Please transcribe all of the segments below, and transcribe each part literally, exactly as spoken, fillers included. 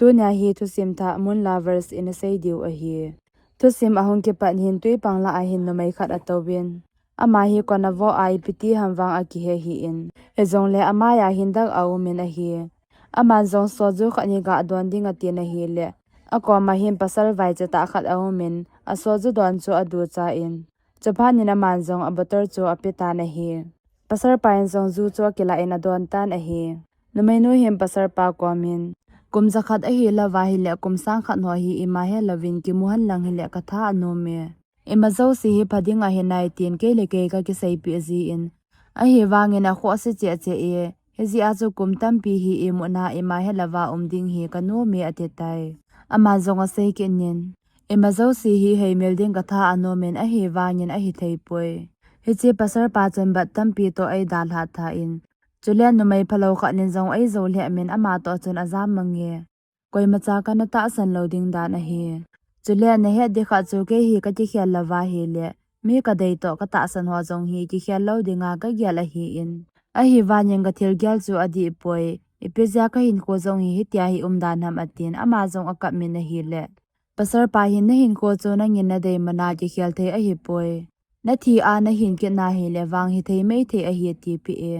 Tunia hi thusim thah Moon Lovers in asei diu ahi. Thusim ahung kipat hin tui pang lah a hin numei khat atouvin, ama hi kona vo a ipi ti ham vang akihe ahin, hijongle amai a hin dak aumin ahi. Aman jong soju khat hi ga don ding atin ahile, akoma hin pasal vaicha tah khat aumin, asoju don chu aduchan, chuphat in aman jong abottle chu apetan ahi. Pasal pa in jong ju chu akilah in adon tan ahi. Numeinu hin pasal pa komin, kum jakhat ahi louva hile kum sang khat ho hi ima helouvin kimu hen lang hile katha anom e. Ima jouse hi pha ding ahi nai tin kei le kei kakiseipeh jin, ahivangin akhohse cheh cheh e, hijeh a chu kum tampi hi imutna ima helouva um ding hi kanom e atitai. Ama jong asei kit in, ima jouse hi heimil ding katha anomin ahivangin ahithei poi. Hiche pasal pa chun bat tampi toh eidalha than, chule numei phalou khat in jong eijou lheh min ama toh chun ajam mange. Koimacha kana tahsan lou ding dan ahi. Chule nahet ding khat chu kei hi kakikhel louva hile, mi kadei toh katahsan ho jong hi kikhel lou dinga kagel ahin, ahivangin kathil gel chu adih poi, ipi jeh a kahinkho jong hi hitia hi um dan ham atin ama jong akap min ahile, pasal pa hin nahinkho chu nangin nadei mana kikhel thei ahipoi. Nathi a nahin kit na hile vang hithei maithei ahi atipeh e.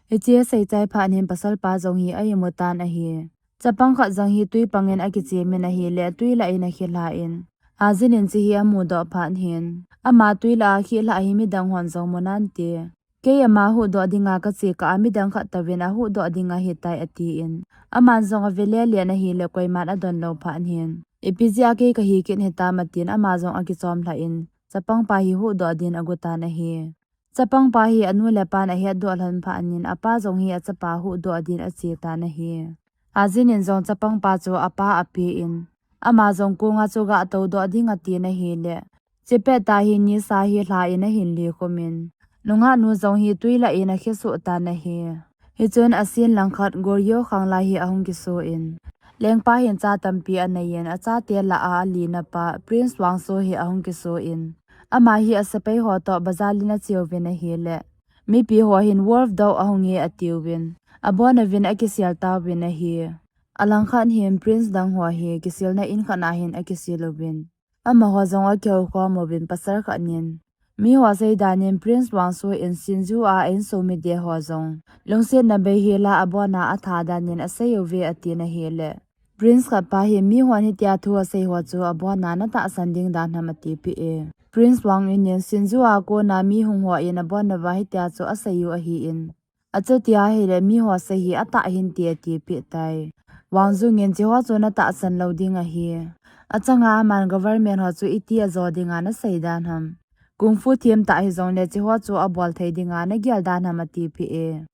Hiche asei chai phat in pasal pa jong hi a-imu tan ahi. Chapang khat jong hi tui pangin akichemin ahile tui lah in akhilhan, Hajin in hiche hi amudoh phat in, ama tui lah a akhilha hi midang hon jong mu nante. Kei ama huhdoh dinga kache kah a midang khat touvin ahuhdoh ding ahitai atin, aman jong ave lele in ahile koiman adon lou phat in, ipi jeh a kei kahi kit hitam atin ama jong akichom lhan, chapang pa hi huhdoh din agotan ahi. Chapang pa hi anu le apan ahetdoh lhon phat in apa jong hi achapa huhdoh din achetan ahi. Hajin in jong chapang pa chu apa apen, ama jong konga chu ga toudoh ding atin ahile, chepet tah hi nisa hi lha in ahin likhumin, nungah nu jong hi tui lah in akhesuh tan ahi. Hichun a scene langkhat Goryeo khang lai hi ahung kisoh in, lengpa hin cha tampi aneiyin achate lah a alina pa Prince Wang So hi ahung kisoh in, ama hi asepai ho toh bazar in acheuvin ahile, mipi ho hin Wolf dou ahung e atiuvin, abon uvin akisel tauvin ahi. Alangkhat hin Prince dang ho hi kisilna in khat a hin akisel uvin, amaho jong akihoukhom uvin pasal khat in, miho seidan in Prince Wang So in Shinju a insung mite ho jong lungsetna bei hila abona atha dan in asei uve atin ahile, Prince khat pa hi mihon hitia thu asei ho chu abona natahsan ding dan ham atipeh e. Prince Wang Eun in Shinju a kona mi hung ho in abonuva hitia chu asei u ahin, achuti ahile miho sei hi atah hinte atipeh tai. Wang Jung in hicheho chu natahsan lou ding ahi. Achanga aman government ho chu iti ajo dinga nasei dan ham. Kung fu them tah hijongle hicheho chu abol thei dinga nagel dan ham atipeh e.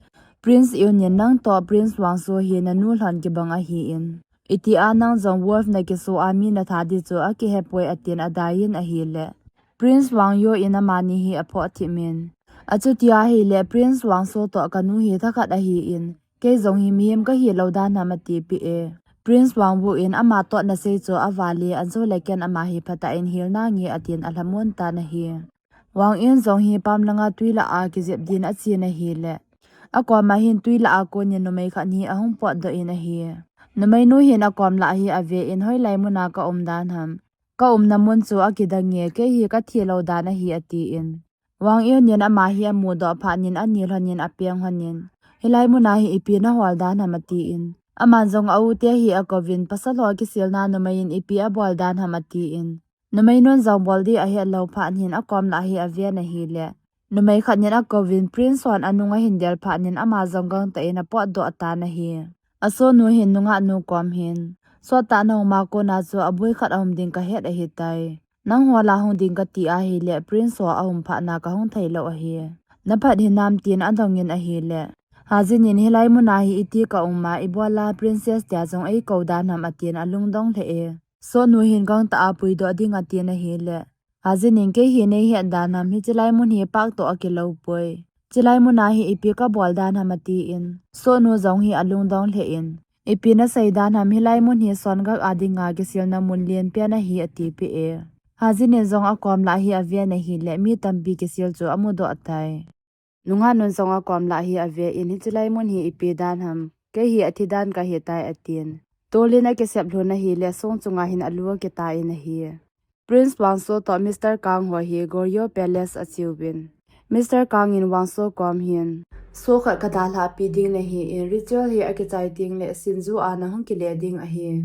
Prince Eun in nang toh Prince Wang So hi nanu lhon kibang ahin, itia nang jong Wolf nakisoh a mi natha ding chu akihepoi atin adaiyin ahile, Prince Wang Yo in amani hi aphoh thip in, achuti ahile Prince Wang So toh kanu hi thakhat ahin, kei jong hi mihem kahi lou dan ham atipeh e. Prince Wang Woo in ama toh nasei chu aval e, ajole ken ama hi phatah in hil nange atin alhamon tan ahi. Wang Eun jong hi pam langa tui lah a kijep din achen ahile, akoma hin tui lah a konin numei khat hi ahung potdoh in ahi. Numeinu hin akom lah hi aven hoilai muna kaum dan ham. Kaumna mun chu akidang e, kei hi kathi lou dan ahi atin. Wang Eun in ama hi amudoh phat in ani lhonin apeng lhonin, hilai muna hi ipi nahol dan ham atin. Aman jong a-u te hi akouvin pasal ho kisilna numei in ipi abol dan ham atin. Numeinun jong bol ding ahet lou phat in akom lah hi aven ahile, numei khat in akouvin Prince hon anung ahin del phat in ama jong gangtah in apotdoh tan ahi. Asonu hin nungah nu kom hin, sottah nauma kona chu aboi khat aum ding kahet ahitai. Nangho lah hung ding kati ahile Prince ho aum phat na kahung thei lou ahi. Naphat hinam tin adongin ahile, Hajin in hilai muna hi iti kaum a ibola Princess tia jong eikou dan ham atin alungdong lheh e. Sonu hin gangtah a puidoh ding atin ahile, Hajin in kei hi neihet dan ham, hichelai mun hi park toh akilou poi. Chelai muna hi ipi kabol dan ham atin, Sonu jong hi alungdong lheh in, ipi nasei dan ham, hilai mun hi songak a dinga kisilna mun lenpen ahi atipeh e. Hajin in jong akom lah hi aven ahile mi tampi kisil chu amudoh tai. Nungah nun jong akom lah hi aven hichelai mun hi ipi dan ham, kei hi athi dan kahitai atin. Tolin akisep lhun ahile song chunga hin alu akita in ahi. Prince Wangso toh Mister Kang ho hi Goryeo Palace acheuvin, Mister Kang in Wangso kom hin, so khat kadalhah pi ding nahin, ritual hi akichai tengle Shinjuku a nahung kile ding ahi.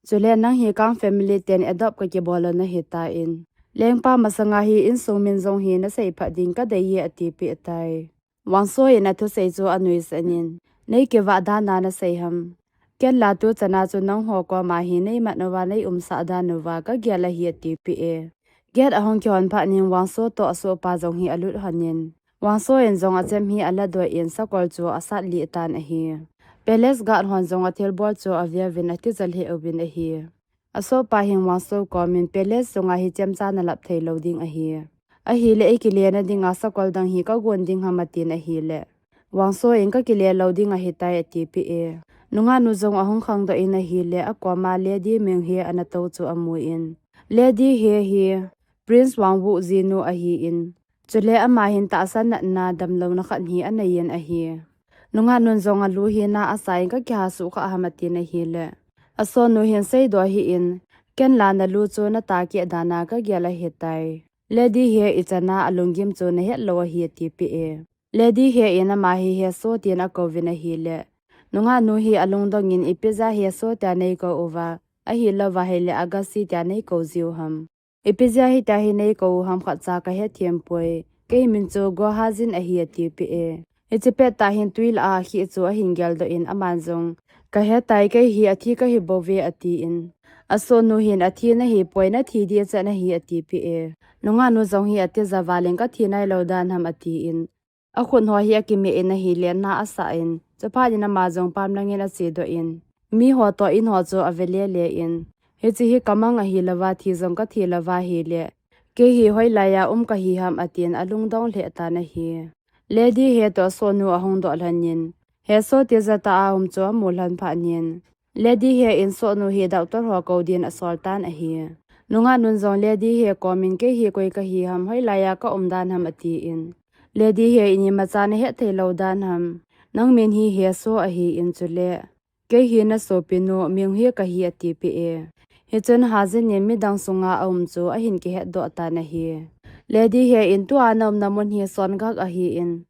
Chule nang hi Kang family ten adopt kakibol lou nahitan, lengpa masanga hi insung min jong hi nasei phat ding kadei e, atipeh tai. Wangso in athusei chu anuisan in, nei kivah dan a nasei ham? Ken la tu chana chu nangho koma hi nei mat uva nei umsah dan uva kagel ahi, atipeh e. Gate ahung kihon phat in Wangso toh asohpa jong hi alut lhon in, Wangso in jong achem hi aladoh in sakol chu asat lih tan ahi. Palace guard hon jong athilbol chu aveuvin atija lheh uvin ahi. Asohpa hin Wangso komin, Palace sunga hi chemcha nalap thei lou ding ahi. Ahile ikile na dinga sakol dang hi kagon ding ham, atin ahile, Wangso in kakile lou ding ahitai, atipeh e. Nungah nu jong ahung khangdoh in ahile, akoma Lady Ming Hee ana tou chu amun, Lady Hee hi Prince Wang Wook jinu ahin, chule ama hin tahsa natna damlouna khat hi anei in ahi. Nungah nun jong alu hi na asa in kakiha suh kha ham, atin ahile, asonu hin seidoh hih in, ken la nalu chu nata keh dan a kagel ahitai. Lady Hee ichan a alunggim chu nahet lou ahi, atipeh e. Lady Hee in ama hi Hae Soo tin akouvin ahile, nungah nu hi alungdong in, ipi jeh a Hae Soo tia neikou uva, ahilouva ahile Agassi tia neikou jiu ham? Ipi jeh a hitia hi neikou u ham khatcha kahethem poi. Kei min chu Go Ha Jin ahi, atipeh e. Hiche pettah hin twi lah a akhih chu ahin geldoh in, aman jong, kahetai, kei hi athi kahi bouve, atin, asonu hin, athi nahi poi, nathi ding chan ahi, atipeh e. Nungah nu jong hi atija val in, kathi nailou dan ham, atin, akhut ho hi akimeh in ahile na asah in, chuphat in ama jong pam lang in achedoh in, miho toh in ho chu ave lele in, hiche hi kamang ahilouva thi jong kathi louva ahile, kei hi hoilai a um kahi ham, atin alungdong lheh tan ahi. Lady Hee toh asonu ahung doh lhon in, Hae Soo tija tah a um chu amu lhon phat in, Lady Hee in sonu hi doctor ho kou din asol tan ahi. Nungah nun jong Lady Hee komin, kei hi koi kahi ham, hoilai a kaum dan ham, atin, Lady Hee in, imacha nahet thei lou dan ham? Nang min hi Hae Soo ahin, chule kei hi nasopinu Ming Hee kahi, atipeh e. Hichun Ha Jin in midang sunga aum chu ahin kihetdoh tan ahi. Lady Hee in, tua naumna mun hi Songak ahin,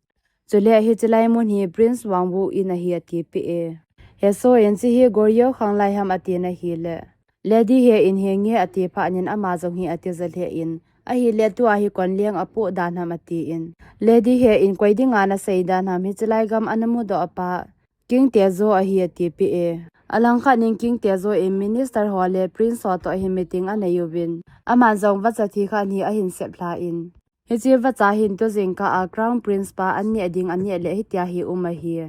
chule hiche lai mun hi Prince Wang Wook in ahi, atipeh e. Hae Soo in, hiche hi Goryeo khanglai ham, atin ahile, Lady Hee in, henge, ati phat in ama jong hi atija lheh in, ahile tua hi koin leng apoh dan ham, atin, Lady Hee in, koi dinga nasei dan ham, hiche lai gam a namudoh pa King Tae Joo ahi, atipeh e. Alang khat in King Tae Joo in Minister ho le Prince ho toh hi meeting anei uvin, aman jong vacha thi khat hi ahin sep lhan, hiche vacha hin tujingkah a Crown Prince pa an neh ding aneh le hitia hi um ahi.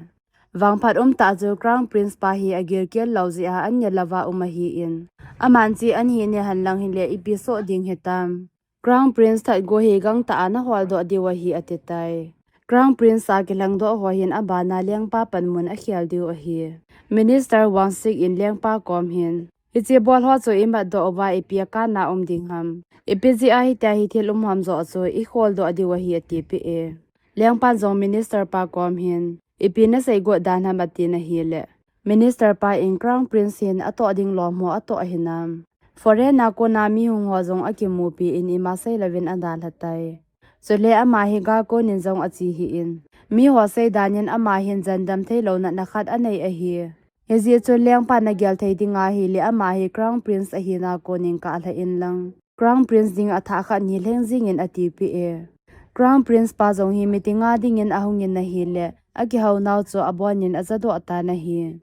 Vangphat umtah chu Crown Prince pa hi agilkel lou jeh a an ne louva um ahin, aman hiche an hi ne henlang hile ipi soh ding hitam? Crown Prince that go hi gangtah a naholdoh diu ahi, atitai. Crown Prince a kilhengdoh ho hin abana lengpa panmun akhel diu ahi. Minister Wang Sik in lengpa kom hin, hiche bol ho chu imatdoh uva ipi akanna um ding ham? Ipi jeh a hitia hi thil um ham joh chu ikholdoh diu ahi, atipeh e. Lengpan jong Minister pa kom hin, ipi nasei got dan ham, atin ahile, Minister pa in, Crown Prince hin atoh ding lom ho atoh ahinam? Foreign a kona mi hung ho jong akimupi in ima seilouvin adalhatai. Chule ama hi gal konin jong ache hih in, miho seidan in ama hin jandam theilou natna khat anei ahi. Hijeh chun lengpan nagel thei ding ahile ama hi Crown Prince ahina konin kahlha inlang, Crown Prince ding athah khat nilheng jingin atipeh e. Crown Prince pa jong hi meeting a dingin ahungin ahile, akihounau chu abonin ajadoh tan ahi.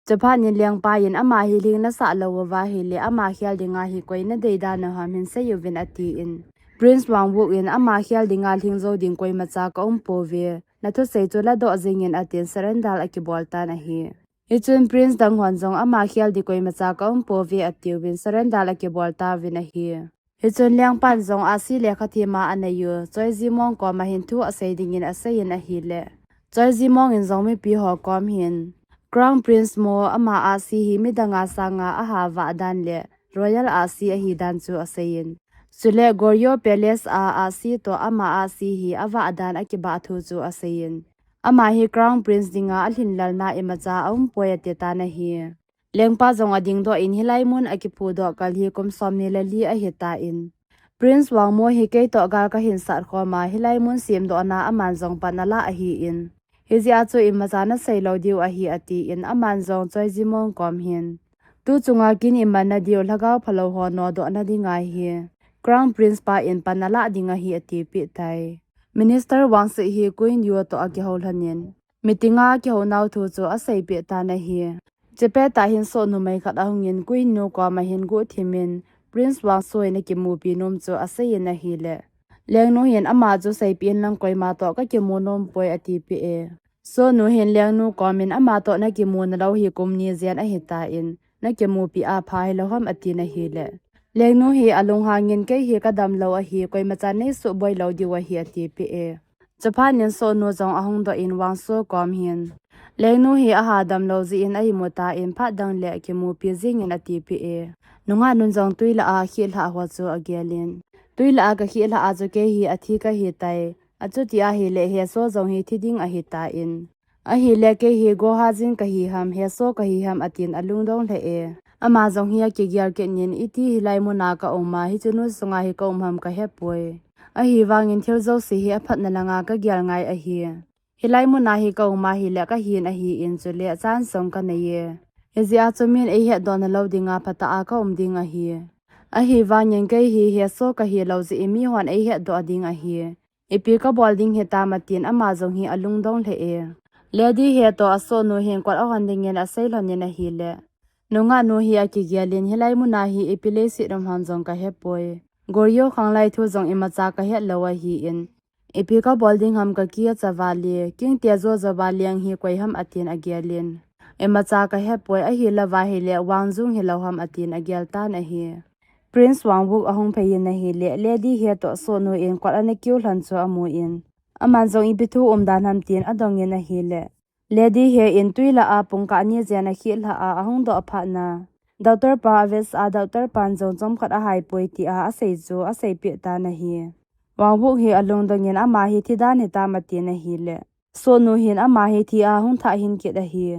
Chuphat in lengpa in ama hi lhing nasah lou uva ahile, ama khel dinga hi koi nadei dan u ham hin seiuvin atin, Prince Wang Wook in ama khel dinga lhing jou ding koimacha kaumpouve, nathusei chu ladoh jingin atin surrender akibol tan ahi. Hichun Prince dang hon jong ama khel ding koimacha kaumpouve atiuvin surrender akibol tauvin ahi. Hichun lengpan jong ahsi lekhathema aneiyu Choi Ji Mong koma hin thu asei dingin aseiyin ahile, Choi Ji Mong in jong mipi ho kom hin, Crown Prince mo ama ahsi hi midanga sanga aha vah dan le Royal ahsi ahidan chu aseiyin, chule Goryeo Palace a ahsi toh ama ahsi hi avah dan akibah thu chu aseiyin, ama hi Crown Prince dinga alhinlelna imacha aumpoi atitan ahi. Lengpa jong ading doh in hilai mun akiphu doh kal hi kum som ni le li ahi tan. Prince Wangmo hi kei toh gal kahin sat khom a, hilai mun semdoh na aman jong pan ala ahin. Hijeh a chu imacha nasei lou diu ahi atin, aman jong Choi Ji Mong kom hin. Tu chunga kin iman na diu lhagao phalou ho nodoh na ding ahi. Crown Prince pa in pan ala ding ahi atipeh tai. Minister Wang Sik hi Queen Yu toh akihou lhon in. Meeting a kihou nau thu chu aseipeh tan ahi. Chepet tah hin soh numei khat ahung in Queen nu kom a hin guhthim in Prince Wang Suk in akimupi nom chu asei in ahile. Lengnu hin ama chu seipeh in lang koima toh kakimu nom poi atipeh e. Soh nu hin Lengnu kom in ama toh nakimu nalou hi kum ni jen ahi tan, nakimupi a pha hilou ham atin ahile. Lengnu hi alunghang in kei hi kadam lou ahi, koima chan neisuh boi lou diu ahi atipeh e. Chuphat in soh nu jong ahung doh in Wang Suk kom hin. Lengnu hi aha dam lou jeh in a imu tan phat dang le kimupi jing in atipeh e. Nungah nun jong tui lah a khih lhah ho chu agel in. Tui lah a kakhih lhah a chu kei hi athi kahi tai. Achuti ahile Hae Suk jong hi thi ding ahi tan. Ahile kei hi Go Ha Jin kahi ham, Hae Suk kahi ham atin alungdong lheh e. Ama jong hi akigel kit in iti hilai mun a ka um a, hiche nu sunga hi ka um ham kahepoi. Ahivangin thil jouse hi aphatna langa kagel ngai ahi. Hilai mun a hi ka um ahile kahin ahin chule chance jong kanei e. Hijeh a chu min eihetdoh nalou dinga phatah a ka um ding ahi. Ahivangin kei hi Hae Suk kahi lou jeh in mihon eihetdoh ding ahi. Ipi kabol ding hitam atin ama jong hi alungdong lheh e. Lady Hae toh asoh nu hin kot ahon dingin asei lhon in ahile. Nungah nu hi akigel in hilai mun a hi ipi leiset um ham jong kahepoi. Goryeo khanglai thu jong imacha kahet lou ahin. Ipi kabol ding ham kakicha vale, King te jojo va leng hi koi ham atin agel in. Imacha kahepoi ahilou va hile Wang Jung hilou ham atin agel tan ahi. Prince Wang Wook ahung phei in ahile, Lady Hae toh soh nu in kot ana kiu lhon chu amu in. Aman jong ipi thu um dan ham tin adong in ahile. Lady Hae in tui lah a pungkah ni jen akhih lhah a ahung doh phat na. Doctor pa avetsah a, doctor pan jong chomkhat ahaipoi tia asei chu aseipeh tan ahi. Wang Wook hi alungdong in ama hi thi dan hitam atin ahile. Soh nu hin ama hi thi a hung thah hin kit ahi.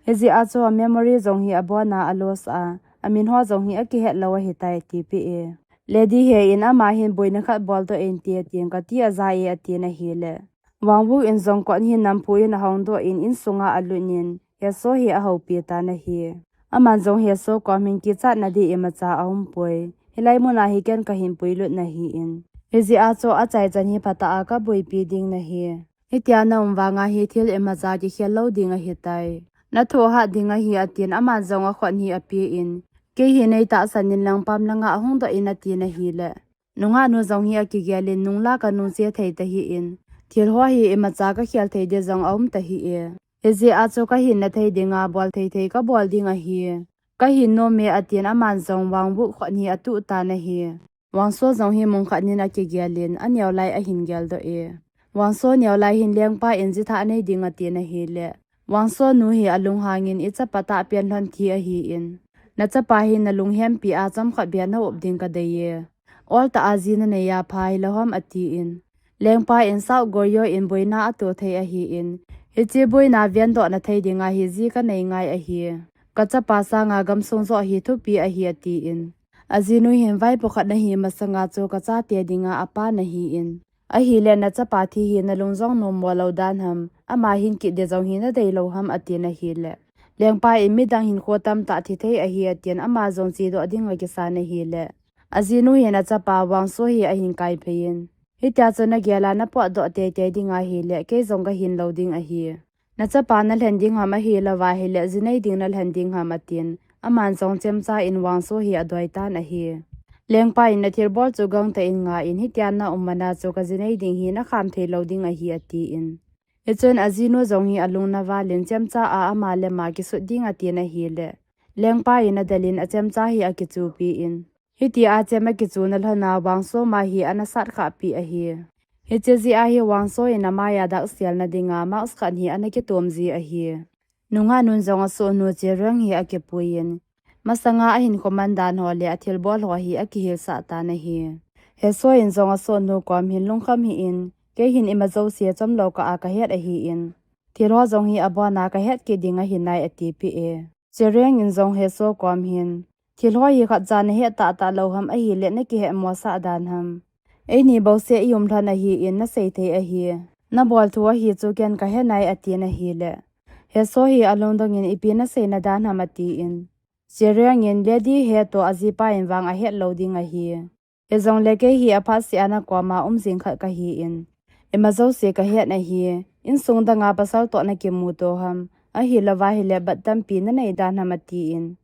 Hijeh a chu a memory jong hi abon a aloss a, amin ho jong hi akihet lou ahitai atipeh e. Lady Hae in ama hin boina khat boldoh inte atin kati aja e atin ahile. Wang Wook in jong kot hin namphu in ahong doh in insunga alut in Hae Suk hi ahoupi tan ahi. Aman jong Hae Suk kom hin kichatna ding imacha aumpoi. Hilai mun a hi ken kahin puilut nahin. Hijeh a chu achaichan hi phatah a kaboipi ding nahi. Hitia naum vanga hi thil imacha kikhel lou ding ahitai. Nathoh hat ding ahi atin aman jong akhut hi apen. Kei hi neitahsan in lang pam langa ahung doh in atin ahile. Nungah nu jong hi akigel in nunglah kanungche thei tahih in. Thil ho hi imacha kakhel thei ding jong aum tahih e. Hijeh a chu kahinna thei dinga bol thei thei kabol ding ahi. Kahin nom e atin aman jong Wang Wook khut hi atuh tan ahi. Wang Suk jong hi mun khat in akigel in aneo lai ahin geldoh e. Wang Suk neo lai hin lengpa in jitha anei ding atin ahile. Wang Suk nu hi alunghang in ichapa tahpen lhon thi ahin. Nachapa hi nalunghempi a chomkhat beh na-up ding kadei e. Oltah a ji nanei a pha hilou ham atin. Lengpa in South Goryeo in boina atoh thei ahin. Hiche boina vendoh na thei dinga hi ji kanei ngai ahi. Kachapa sanga gamsung joh hi thupi ahi atin. Ajinu hin vaipo khat nahi masanga chu kachate dinga apa nahin. Ahile nachapa thi hi nalung jong nom mo lou dan ham. Ama hin kit ding jong hi nadei lou ham atin ahile. Lengpa in midang hinkho tamtah thi thei ahi atin ama jong chedoh ding akisan ahile. Ajinu hin achapa Wang Suk hi ahin kaiphei in. Hitia chu nagel a napotdoh teitei ding ahile, kei jong kahin lou ding ahi. Nachapa nalhen ding ham ahilou va hile, jinei ding nalhen ding ham atin. Aman jong chemcha in Wang Suk hi adoi tan ahi. Lengpa in nathilbol chu gangtah in nga in hitia naum mana chu kajinei ding hi nakham thei lou ding ahi atin. Hichun ajinu jong hi alung naval in chemcha a ama le ama kisut ding atin ahile. Lengpa in adel in achemcha hi akichupi in. Hitia chem akichuna lhon a Wang Suk ma hi ana sat khah pi ahi. Hiche jeh a hi Wang Suk in amai a dak selna dinga mask khat hi ana kitom ji ahi. Nungah nun jong asoh nu Chae Ryung hi akipui in. Masanga ahinkho man dan ho le athilbol ho hi akihilsah tan ahi. Hae Suk in jong asoh nu kom hin lungkham hih in, kei hin ima jouse chomlou kah a kahet ahin. Thil ho jong hi abon a kahet kit ding ahi nai atipeh e. Cheriang in jong Heso kom hin, thil ho hi khat cha nahet tahtah lou ham ahileh nakihet mosah dan ham? Eini bouseh i um lhon ahin nasei thei ahi. Nabol thu ahi chu ken kahe nai atin ahileh, Heso hi alungdong in ipi nasei na dan ham atin. Cheriang in Lady He toh ajipa in vang ahet lou ding ahi. Hijongle kei hi aphat seh a nakoma um jing khat kahin, ima jouse kahet ahi. Insung danga pasal toh nakimuto ham, ahilouva hileh bat tampi nanei dan ham atin.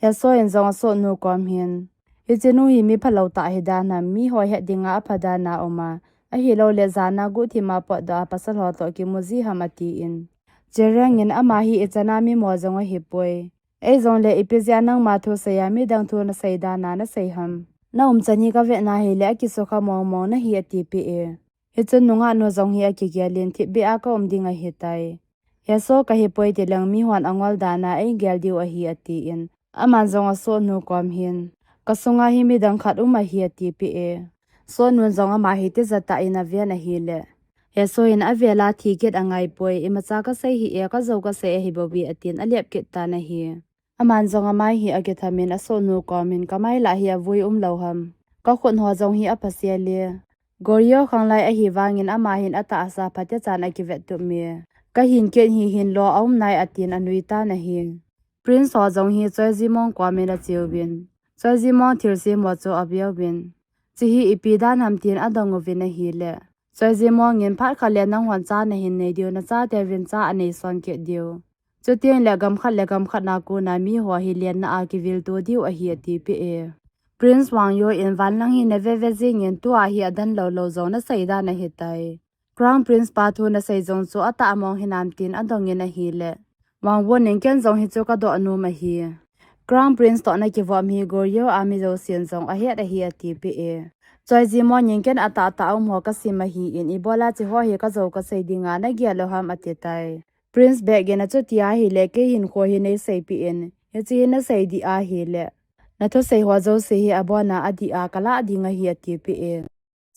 Heso in jong asohnu kom hin, hiche nu hi mi phalou tah hi dan ham, miho het dinga apha dan a um a, ahilouleh jana guhthim a potdoh a pasal ho toh kimu ji ham atin. Cheriang in ama hi ichan a mi mo jong ahipoi. Eijongle ipi jeh a nangma thusei a midang thu nasei dan a nasei ham? Na umchan hi kavet na hileh akisukha mong mong nahi atipeh e. Hichun nungah nu jong hi akigel in thipbeh a ka um ding ahitai. Heso kahipoi tileng mihon angol dan a eigel diu ahi atin. Aman jong asohnu kom hin, kasunga hi midang khat um ahi atipeh e. Sohnun jong ama hi tijat tah in aven ahileh, Heso in avel a thi kit angaipoi, imacha kasei hih e, kajou kasei ahibouve atin alep kit tan ahi. Aman jong amai hi akitham in asohnu kom hin, kamai lah hi avui umlou ham? Kakhut ho jong hi apha sel e. Goryeo khanglai ahivangin ama hin atahsa phatechan akivet tup e. Kahin kit hi hinlo aum nai atin anui tan ahi. Prince ho jong hi Choi Ji Mong kom in acheuvin, Choi Ji Mong thilsem ho chu aveuvin, chehi ipi dan ham tin adong uvin ahileh, Choi Ji Mong in phat khat le nanghon cha nahin nei diu, nachateuvin cha anei son kit diu. Chuteng le gam khat le gam khat na kona miho hi lenna a kivilto diu ahi atipeh e. Prince Wang Yo in vanlang hi nave ve jingin tua hi adan lou lou jong nasei dan ahitai. Crown Prince pa thu nasei jong chu atah mong hinam tin adong in ahileh, Wang Wun in ken jong hichu kadoh nom ahi. Crown Prince toh nakivop hi Goryeo a mi jousen jong ahet ahi atipeh e. Choi Ji Mong in ken atahtah a um ho kasim ahin, ibola cheho hi kajou kasei dinga nagel u ham atitai. Prince Baek in achuti ahileh kei hinkho hi neiseipeh in, hiche hi nasei dih ahileh, nathusei ho jouse hi abona adih a kalah ding ahi atipeh e.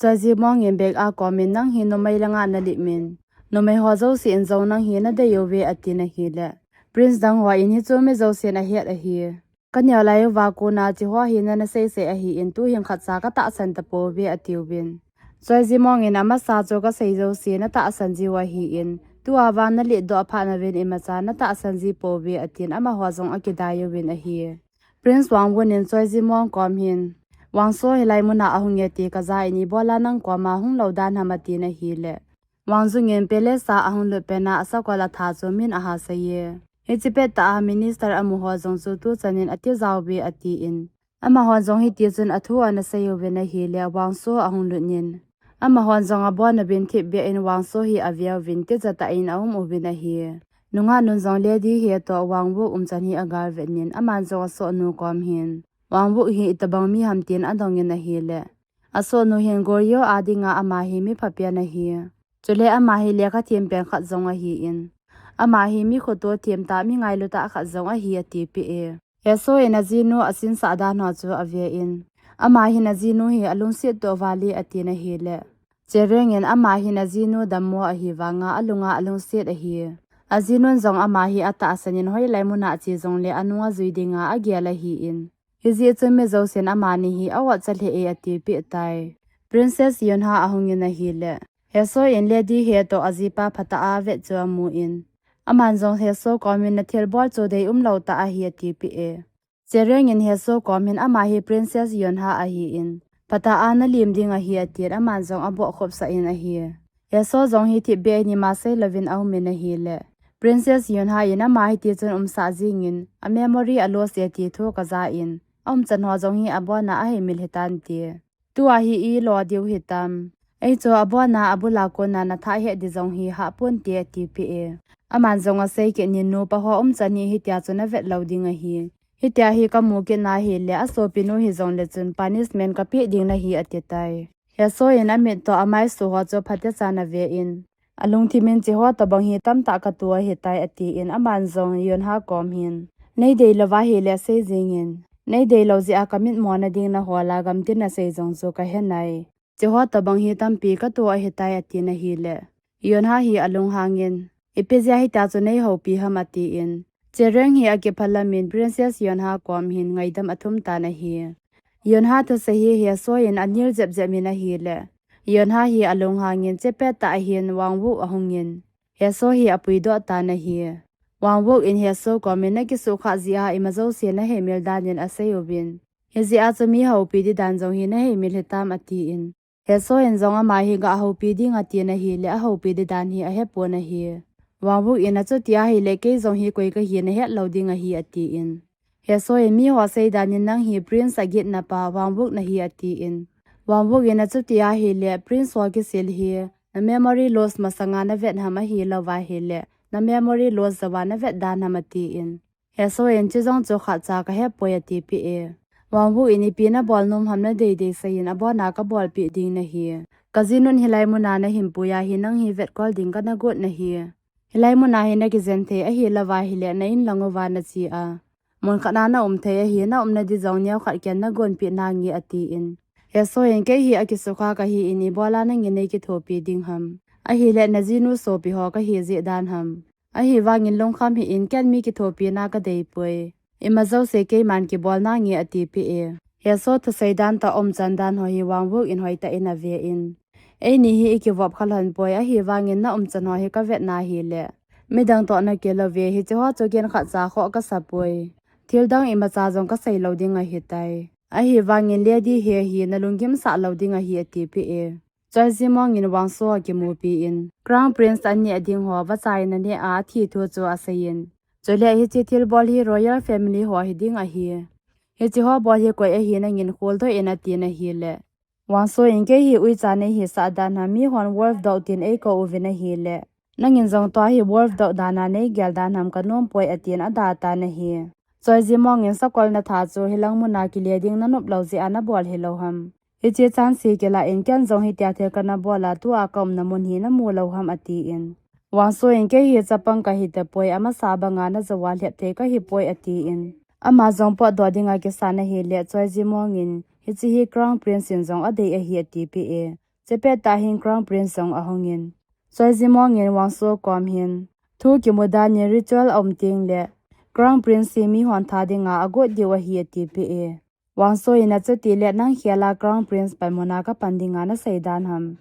Choi Ji Mong in Baek a kom in nang hi numei langa nalim in, numei ho jouse in jong nang hi nadei uve atin ahileh, Prince dang ho in hichu mi jousen ahet ahi. Kaneo lai uva kona cheho hi nana seisei ahin tuhin khatcha katahsan tapouve atiuvin. Choi Ji Mong in amasa chu kasei jouse natahsan jiu ahin, tua vang naletdoh phat nauvin imacha natahsan ji pouve atin amaho jong akidai uvin ahi. Prince Wang Wun in Choi Ji Mong kom hin, Wang So hilai muna ahung e ti kaja in ibola nang koma hunglou dan ham atin ahileh, Wang Jung in palace a ahung lut pet a asakol atha chu min aha sei e. Hiche pettah a minister amu ho jong chu tuchan in atijauve atin, amahon jong hitichun athu ana sei uvin ahileh Wang So ahung lut in, amahon jong abon uvin thipbeh in Wang So hi aveuvin tijat tah in aum uvin ahi. Nungah nun jong Lady He toh Wang Wook umchan hi agalvet in aman jong asohnu kom hin, Wang Wook hi itobang mi ham tin adong in ahileh, asohnu hin Goryeo a dinga ama hi mi phapen ahi. Chule ama hi lekha them pen khat jong ahin, ama hi mi khoto them tah, mi ngailu tah khat jong ahi atipeh e. Heso in ajinu asinsah dan ho chu aven, ama hin ajinu hi alungset toh val e atin ahileh, Cheriang in ama hin ajinu dammo ahivanga alunga alungset ahi. Ajinun jong ama hi atahsan in hoilai muna che jongle anung ajui dinga agel ahin, hijeh chun mi jousen amani hi a-otcha lheh e atipeh tai. Princess Yun Ha ahung in ahileh, Heso in Lady He toh ajipa phatah a avet chu amun, aman jong Heso kom in nathilbol chu deium lou tah ahi atipeh e. Cheriang in Heso kom hin ama hi Princess Yun Ha ahin, phatah a nalim ding ahi atin aman jong abohkhopsah in ahi. Heso jong hi thipbeh in ima seilouvin aum in ahileh, Princess Yun Ha in ama hitichun umsah jingin a memory aloss e ti thu kaja in, aumchan ho jong hi abona aheimil hitante. Tua hi ilo diu hitam? Eichu abona abula kona nathah het di jong hi hahponte atipeh e. Aman jong asei kit in nupa ho umchan hi hitia chu navet lou ding ahi. Hitia hi kamu kit na hileh asopinu hijongle chun punishment kapeh ding nahi atitai. Heso in amit toh amaisu ho chu phatechan aven, alungthim in cheho tobang hi tamtah kato ahitai atin aman jong Yun Ha kom hin, neidei louva hileh sei jingin, neidei lou jeh a kamitmo na ding nahol a gamtin nasei jong chu kahe nai. Cheho tobang hi tampi kato ahitai atin ahileh, Yun Ha hi alunghang in, ipi jeh a hitia chu neihoupi ham atin, Chereng hi akiphalam in Princess Yonha kom hin ngaidam athum tan ahi. Yonha thusei hi Hae Soo in anel jep jep in ahile, Yonha hi alunghang in chepet tah ahin Wang Wook ahung in, Hae Soo hi apuidoh tan ahi. Wang Wook in Hae Soo kom in nakisukha jeh a ima jouse naheimil dan in asei uvin, hijeh a chu mi houpi di dan jong hi naheimil hitam atin, Hae Soo in jong ama hi gahoupi ding atin ahile ahoupi di dan hi ahepon ahi. Wang Wook in achuti ahile kei jong hi koi kahi nahet lou ding ahi atin, Hae Soo in miho seidan in nang hi Prince agitna pa Wang Wook nahi atin, Wang Wook in achuti ahile Prince ho kisil hi na memory loss masanga navet ham ahilouva ahile na memory loss jouva navet dan ham atin, Hae Soo in chujong chu khatcha kahepoi atipeh e. Wang Wook in ipi nabol nom ham nadeidei seiyin abona kabolpeh ding nahi. Kajinun hilai muna nahinpui a hi nang hi vetkol ding kanagot nahi. Hilai muna hi nakijen thei ahilouva ahile na in lang uva nache a, mun khat a naum thei ahi, naumna di jong neokhat ken nagonpeh nange atin, Hae Soo in kei hi akisukha kahin ibola nangin neikithopi ding ham, ahile najinu sopi ho kahi jeh dan ham, ahivangin lungkham hih in ken mi kithopina kadeipoi, ima jouse keiman kibol nange atipeh e. Hae Soo thusei dan toh umchan dan ho hi Wang Wook in hoitah in ave in, eini hi ikivop khalhon poi, ahivangin naumchan ho hi kavetna ahile midang toh nakilou ve, hiche ho chu ken khatcha khoh kasapoi, thildang imacha jong kaseilou ding ahitai, ahivangin Lady Hae hi nalunggim sah lou ding ahi atipeh e. Choi Ji Mong in Wang Soo akimupi in Crown Prince aneh ding ho vachaiya aneh a athi thu chu aseiyin, chule hiche thilbol hi royal family ho hiding ahi, hiche ho bol hi koi ahi nangin kholdoh in atin ahile, Wang Soo in kei hi uicha neihisah dan ham, mihon wolf dog tin eikou uvin ahile nangin jong tua hi wolf dog dan a neigel dan ham kanompoi atin adatan ahi. Choi Ji Mong in sakol natha chu hilang muna kile ding nanop lou jeh a nabol hilou ham, hiche chance hi kilah in ken jong hitia thil kanabol a tua kaumna mun hi namu lou ham atin, Wang Soo in kei hi chapang kahitapoi, amasa banga najouva lhep thei kahipoi atin, ama jong potdoh dinga kisan ahile Choi Ji Mong in hiche hi Crown Prince in jong adei ahi atipeh e. Chepet tah hin Crown Prince jong ahung in, Choi Ji Mong in Wang Soo kom hin thu kimudan in ritual aum tengle Crown Prince hi mihon tha dinga agot diu ahi atipeh e. Wang Soo in achutile nang khel a Crown Prince panmun a kapan dinga nasei dan ham,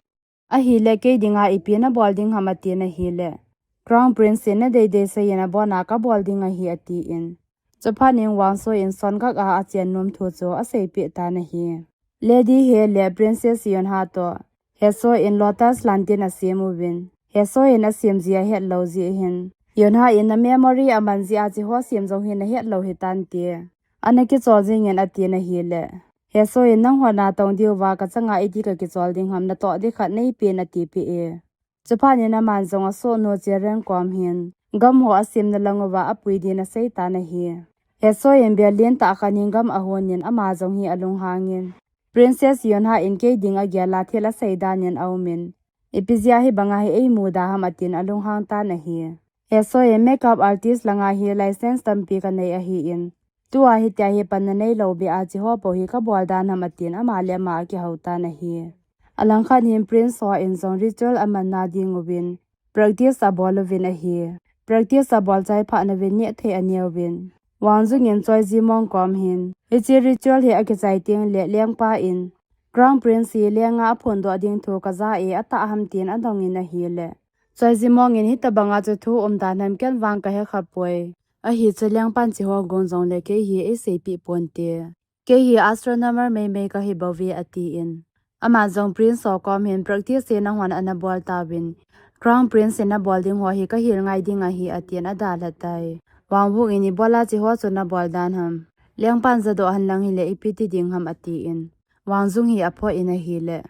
ahile kei dinga ipi nabol ding ham atin ahile, Crown Prince in nadeidei seiyin abona kabol ding ahi atin, chuphat in Wang Soo in Songak a achen nom thu chu aseipeh tan ahi. Lady Hae le Princess Yonha toh Hae Soo in lotus lantern asem uvin, Hae Soo in asem ji ahetlou jeh hin, Yonha in na memory aman jeh a hiche ho sem jong hi nahetlou hitante, ana kichol jingin atin ahile, Hae Soo in nanghon natong diuva kachanga iti kakichol ding ham, natoh ding khat neipen atipeh e. Chuphat in aman jong asohnu Chereng kom hin gam ho asemna lang uva apui din aseitan ahi. Hae Soo in bel lentah khat in gam ahonin ama jong hi alunghang in, Princess Yonha in kei dinga gel a thil asei dan in aumin, ipi jeh a hibanga hi eimuda ham atin alunghang tan ahi. Hae Soo in makeup artist langa hi license tampi kanei ahin, tua hitia hi panna neilou beh a hiche ho bou hi kabol dan ham atin ama le ama akihou tan ahi. Alangkhat hin Prince ho in jong ritual amanna ding uvin practice abol uvin ahi. Practice abol chai phat uvin nehthei aneuvin, Wang Jung in Choi Ji Mong kom hin hiche ritual hi akichai tengle lengpa in Crown Prince hi lenga aphondoh ding thu kaja e atah ham tin adongin ahile, Choi Ji Mong in hitobanga chu thu umdan ham ken vang kahekhapoi, ahi chu lengpan hiche ho gong jongle kei hi eiseipeh ponte, kei hi astronomer meimei kahibouve atin, ama jong Prince ho kom hin practice hi nanghon anabol tauvin, Crown Prince in nabol ding ho hi kahil ngai ding ahi atin adalha tai. Wang Wook in ibola hiche ho chu nabol dan ham, lengpan jadoh henlang hile ipi ti ding ham atin, Wang Jung hi aphoh in ahile,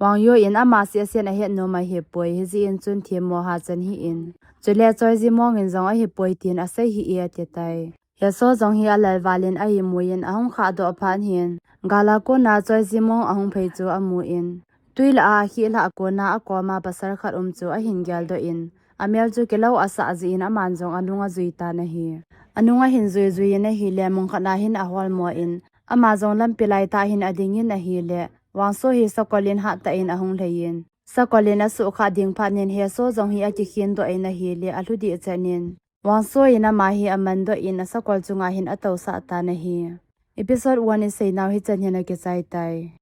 Wang Yo in ama sehsen ahet nom ahipoi, hijeh in chun themmo hachan hih in, chule Choi Ji Mong in jong ahipoi tin asei hih e atitai. Hae Soo jong hi alal val in a-imui in ahung khahdoh phat hin, gal a kona Choi Ji Mong ahung phei chu amun, twi lah a akhih lhah kona akoma pasal khat um chu ahin geldoh in, amel chu kilou asah jeh in aman jong anung ajui tan ahi. Anung ahin jui jui in ahile mun khat a hin aholmo in, ama jong lampi laitah hin adingin ahile, Wang Soo hi sakol in hattah in ahung lheiyin, sakol in asuhkhah ding phat in Hae Soo jong hi akikhendoh in ahile alhu dehchet in, Wangso in ama hi amandoh in asakol chunga hin atousah tan ahi. Episode one isei nau hichan hin akichai tai.